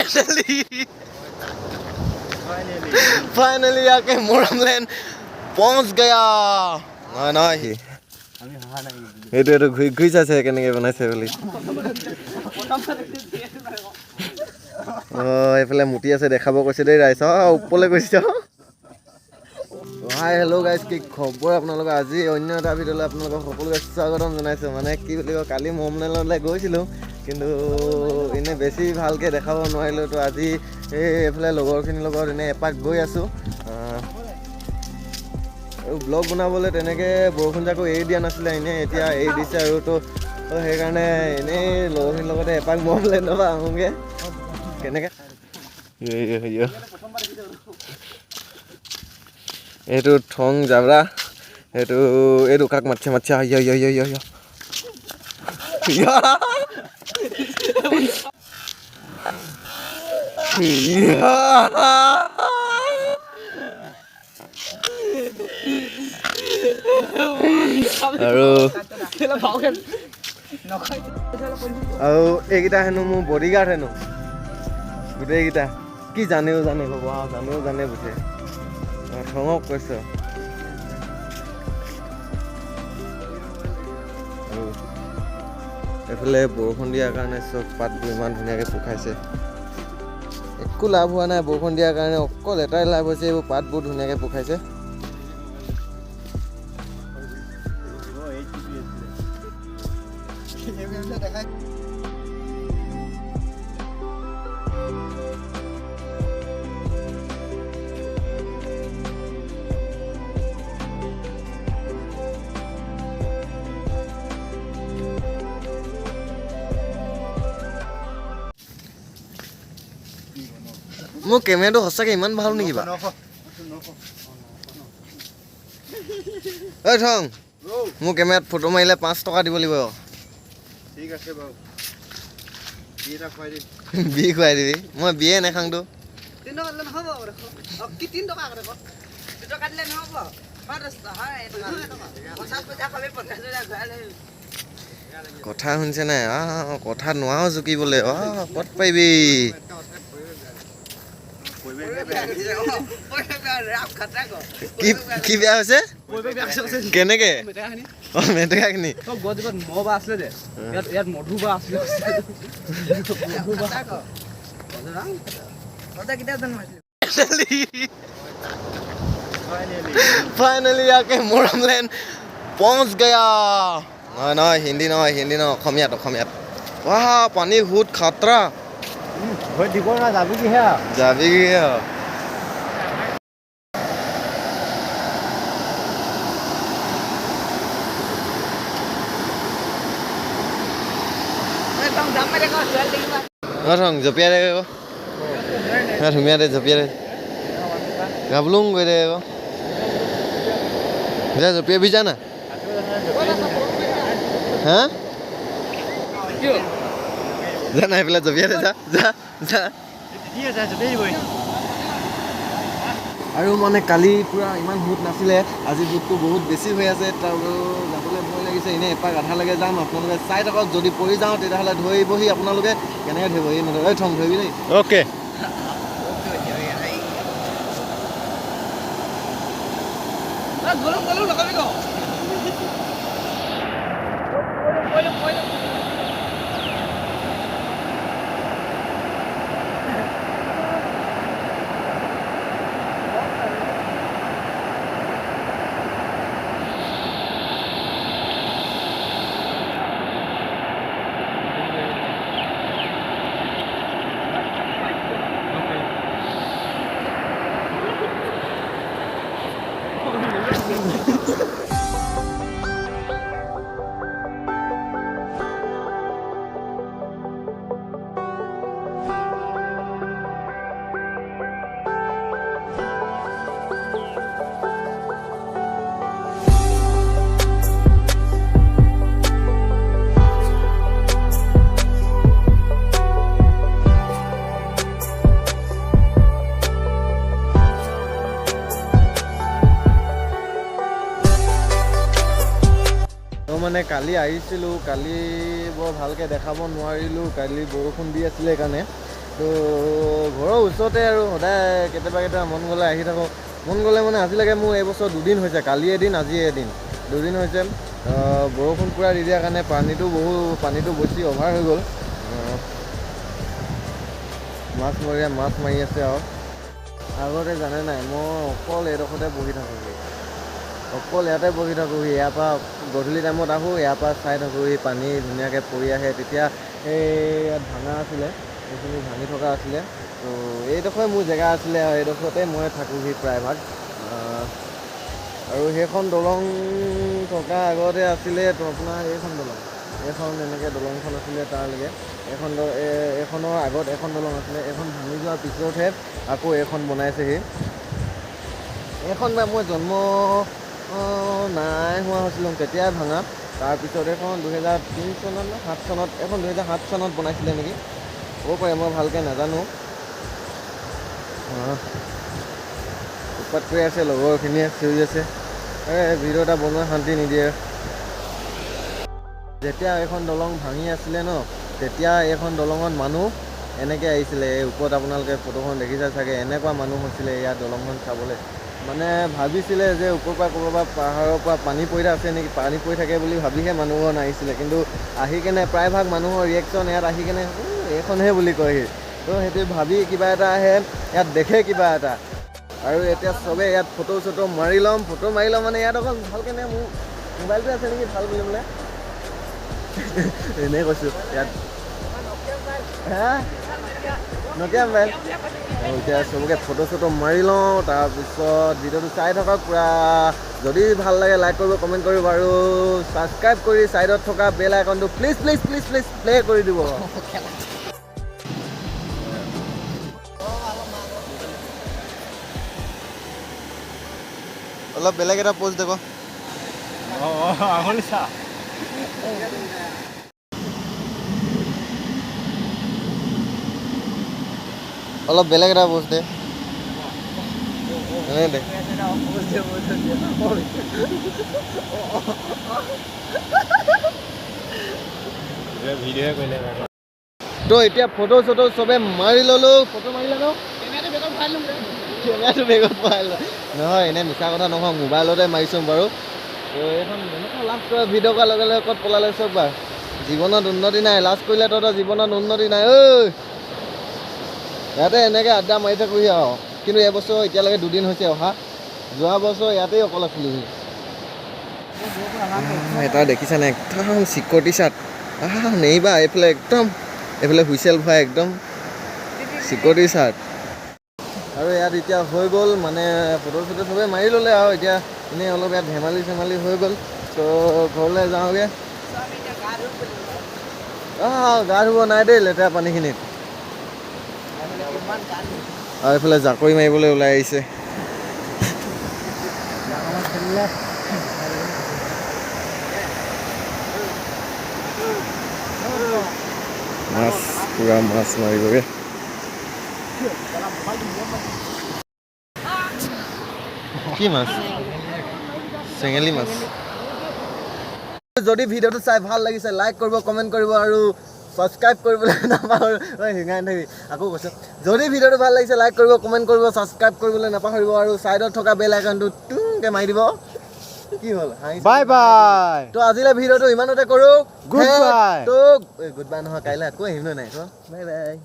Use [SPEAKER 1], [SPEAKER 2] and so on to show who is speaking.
[SPEAKER 1] Finally finally आके मोरमलैंड पहुंच गया। নহয় নহয়, সি এইটো এইটো ঘূৰি ঘূৰি চাইছে কেনেকৈ বনাইছে বুলি। অঁ, এইফালে মুতি আছে, দেখাব কৈছে দেই ৰাইজ। অঁ, ওপৰলৈ গৈছে। হাই হেল্ল' গাইজ, কি খবৰ আপোনালোকৰ? আজি অন্য এটা ভিডিঅ'লৈ আপোনালোকক সকলোকে স্বাগতম জনাইছোঁ। মানে কি বুলি কয়, কালি মমলেণ্ডলৈ গৈছিলোঁ, কিন্তু এনেই বেছি ভালকৈ দেখাব নোৱাৰিলোঁ। তো আজি এই এইফালে লগৰখিনিৰ লগত এনেই এপাক গৈ আছোঁ। আৰু ব্লগ বনাবলৈ তেনেকৈ বৰষুণ জাকো এৰি দিয়া নাছিলে, এনেই এতিয়া এৰি দিছে আৰু। তো সেইকাৰণে এনেই লগৰখিনিৰ লগতে এপাক মমলেণ্ডৰ পৰা আহোঁগৈ। কেনেকৈ এইটো থং জাবৰা, এইটো এইটো কাক মাতিছে মাতিছে। আই। আৰু আৰু এইকেইটা হেনো মোৰ বডিগাৰ্ড হেনো গোটেইকেইটা। কি জানেও জানে ক'ব, জানেও জানে বুজে। ঠঙক কৈছ। আৰু এইফালে বৰষুণ দিয়াৰ কাৰণে চব পাতবোৰ ইমান ধুনীয়াকৈ শুকাইছে। একো লাভ হোৱা নাই বৰষুণ দিয়াৰ কাৰণে, অকল এটাই লাভ হৈছে, এইবোৰ পাতবোৰ ধুনীয়াকৈ শুকাইছে। মোৰ কেমেৰাটো সঁচাকৈ ইমান ভাল নেকি বাৰু? ঐ থং, মোৰ কেমেৰাত ফটো মাৰিলে 5 টকা দিব লাগিব।
[SPEAKER 2] ঠিক আছে বাৰু,
[SPEAKER 1] বি খুৱাই দিবি, মই বিয়ে নাখাওঁতো। কথা শুনিছে নাই? কথা নোৱাৰো জুকিবলৈ। অঁ, ক'ত পাৰিবি? কি কি বেয়া হৈছে? কেনেকে? অ, মেটেকাখিনি।
[SPEAKER 3] গছজোপাত মহ বা আছিলে যে, ইয়াত ইয়াত মধু বা আছিলে।
[SPEAKER 1] फाइनली आके मोरमलैंड पहुंच गया। নহয় নহয়, হিন্দী নহয়, হিন্দী নহয়, অসমীয়াত অসমীয়াত। ৱাহ, পানী সোঁত খাতৰা।
[SPEAKER 2] দিব না, যাবি কিহে?
[SPEAKER 1] যাবি কিহে? থং, জঁপিয়াই দে আকৌ, ধুনীয়া দে, জঁপিয়াই দে, গাবলুং গৈ দে আকৌ। যা, জঁপিয়াবি, যা না। হা, যা না, এইফালে জঁপিয়াই দে, যা যা যা। আৰু মানে কালি পূৰা ইমান সোঁত নাছিলে, আজি সোঁতটো বহুত বেছি হৈ আছে। তাৰ যাবলৈ ভয় লাগিছে। এনেই এপাক আধালৈকে যাম, আপোনালোকে চাই থাকক। যদি পৰি যাওঁ তেতিয়াহ'লে ধৰিবহি আপোনালোকে। কেনেকৈ ধৰিব? এই নধৰে। থং, ধৰিবি দেই।
[SPEAKER 2] অ'কে।
[SPEAKER 1] মানে কালি আহিছিলোঁ, কালি বৰ ভালকৈ দেখাব নোৱাৰিলোঁ, কালি বৰষুণ দি আছিলে সেইকাৰণে। তো ঘৰৰ ওচৰতে আৰু সদায় কেতিয়াবা কেতিয়াবা মন গ'লে আহি থাকোঁ। মন গ'লে মানে আজিলৈকে মোৰ এইবছৰ দুদিন হৈছে, কালি এদিন আজি এদিন, দুদিন হৈছে। বৰষুণ পূৰা দি দিয়াৰ কাৰণে পানীটো বেছি অভাৰ হৈ গ'ল। মাছ মৰীয়া মাছ মাৰি আছে। আৰু আগতে জানে নাই, মই অকল এইডোখৰতে বহি থাকোঁহি, অকল ইয়াতে বহি থাকোঁহি। ইয়াৰ পৰা গধূলি টাইমত আহোঁ, ইয়াৰ পৰা চাই থাকোঁহি, পানী ধুনীয়াকৈ পৰি আহে। তেতিয়া এই ইয়াত ভাঙা আছিলে, এইখিনি ভাঙি থকা আছিলে। তো এইডোখৰে মোৰ জেগা আছিলে আৰু এইডোখৰতে মই থাকোঁহি প্ৰায়ভাগ। আৰু সেইখন দলং থকা আগতে আছিলে তো আপোনাৰ এইখন দলং, এইখন এনেকৈ দলংখন আছিলে তালৈকে। এইখনৰ আগত এখন দলং আছিলে, এইখন ভাঙি যোৱাৰ পিছতহে আকৌ এইখন বনাইছেহি। এইখন বা মই জন্ম নাই হোৱা হৈছিলোঁ তেতিয়াই ভাঙা। তাৰপিছত এইখন 2003 চনত নে 7 চনত, এইখন 2007 চনত বনাইছিলে নেকি, হ'ব পাৰে, মই ভালকৈ নাজানো। উৎপাত কৰি আছে লগৰখিনিয়ে, চিঞৰি আছে, এই ভিডিঅ' এটা বনোৱা শান্তি নিদিয়ে। যেতিয়া এইখন দলং ভাঙি আছিলে ন, তেতিয়া এইখন দলঙত মানুহ এনেকৈ আহিছিলে। এই ওপৰত আপোনালোকে ফটোখন দেখিছে চাগে, এনেকুৱা মানুহ হৈছিলে ইয়াত দলংখন চাবলৈ। মানে ভাবিছিলে যে ওপৰৰ পৰা ক'ৰবাৰ পাহাৰৰ পৰা পানী পৰি আছে নেকি, পানী পৰি থাকে বুলি ভাবিহে মানুহখন আহিছিলে। কিন্তু আহি কেনে প্ৰায়ভাগ মানুহৰ ৰিয়েকশ্যন ইয়াত আহি কেনে এইখনহে বুলি কয়হি। তো সেইটো ভাবি কিবা এটা আহে, ইয়াত দেখে কিবা এটা। আৰু এতিয়া চবে ইয়াত ফটো চটো মাৰি ল'ম। ফটো মাৰি ল'ম মানে ইয়াত অকণ ভালকৈ মোৰ মোবাইলটো আছে নেকি ভাল বুলিবলৈ এনেই কৈছোঁ। ইয়াত হা নকিয়া মোবাইল। এতিয়া চবকে ফটো চটো মাৰি লওঁ, তাৰপিছত ভিডিঅ'টো চাই থাকক পূৰা। যদি ভাল লাগে লাইক কৰিব, কমেণ্ট কৰিব আৰু ছাবস্ক্ৰাইব কৰি ছাইডত থকা বেল আইকনটো please please please please play কৰি দিব। অলপ বেলেগ এটা প'জ দেব।
[SPEAKER 2] আঙুলি চা।
[SPEAKER 1] অলপ বেলেগ এটা প'জ দে, এনে দে।
[SPEAKER 2] ভিডিঅ' কৰিলে।
[SPEAKER 1] তো এতিয়া ফটো চটো চবে মাৰি ল'লোঁ। ফটো মাৰিলে ন, কেমেৰাটো বেগত ভৰাই ল। নহয়, এনেই মিছা কথা নহয়, মোবাইলতে মাৰিছোঁ বাৰু। তো এইখন এনেকুৱা লাজ কৰে, ভিডিঅ' কৰাৰ লগে লগে ক'ত পলালে চব বাৰ। জীৱনত উন্নতি নাই, লাজ কৰিলে তহঁতৰ জীৱনত উন্নতি নাই ঐ। ইয়াতে এনেকৈ আড্ডা মাৰি থাকোঁহি আৰু। কিন্তু এইবছৰ এতিয়ালৈকে দুদিন হৈছে অহা, যোৱা বছৰ ইয়াতেই অকল আছিলোঁহি। এটা দেখিছানে একদম চিকিউৰিটি চাৰ্ট, আহা নেইবা এইফালে একদম এইফালে হুইচেল ভৰাই একদম চিকিউৰিটি চাৰ্ট। আৰু ইয়াত এতিয়া হৈ গ'ল, মানে ফটো চটো চবেই মাৰি ল'লে আৰু এতিয়া এনেই অলপ ইয়াত ধেমালি চেমালি হৈ গ'ল। তো ঘৰলৈ যাওঁগৈ। গা ধুব নাই দেই লেতেৰা পানীখিনিত। আৰু এইফালে জাকৈ মাৰিবলৈ ওলাই আহিছে। মাছ পুৰা মাছ মাৰিবগৈ। কি মাছ? চেঙেলী মাছ। যদি ভিডিঅ'টো চাই ভাল লাগিছে লাইক কৰিব, কমেণ্ট কৰিব আৰু ছাবস্ক্ৰাইব কৰিবলৈ নাপাহৰিব। হিঙাই নাথাকিবি, আকৌ কৈছোঁ, যদি ভিডিঅ'টো ভাল লাগিছে লাইক কৰিব, কমেণ্ট কৰিব, ছাবস্ক্ৰাইব কৰিবলৈ নাপাহৰিব আৰু ছাইডত থকা বেল আইকনটো টুংকৈ মাৰি দিব। কি হ'ল?
[SPEAKER 2] Bye bye.
[SPEAKER 1] তো আজিলৈ ভিডিঅ'টো ইমানতে কৰোঁ।
[SPEAKER 2] Good bye.
[SPEAKER 1] তো গুড বাই নহয়, কাইলৈ আকৌ আহিম ন নাই। তো বাই বাই।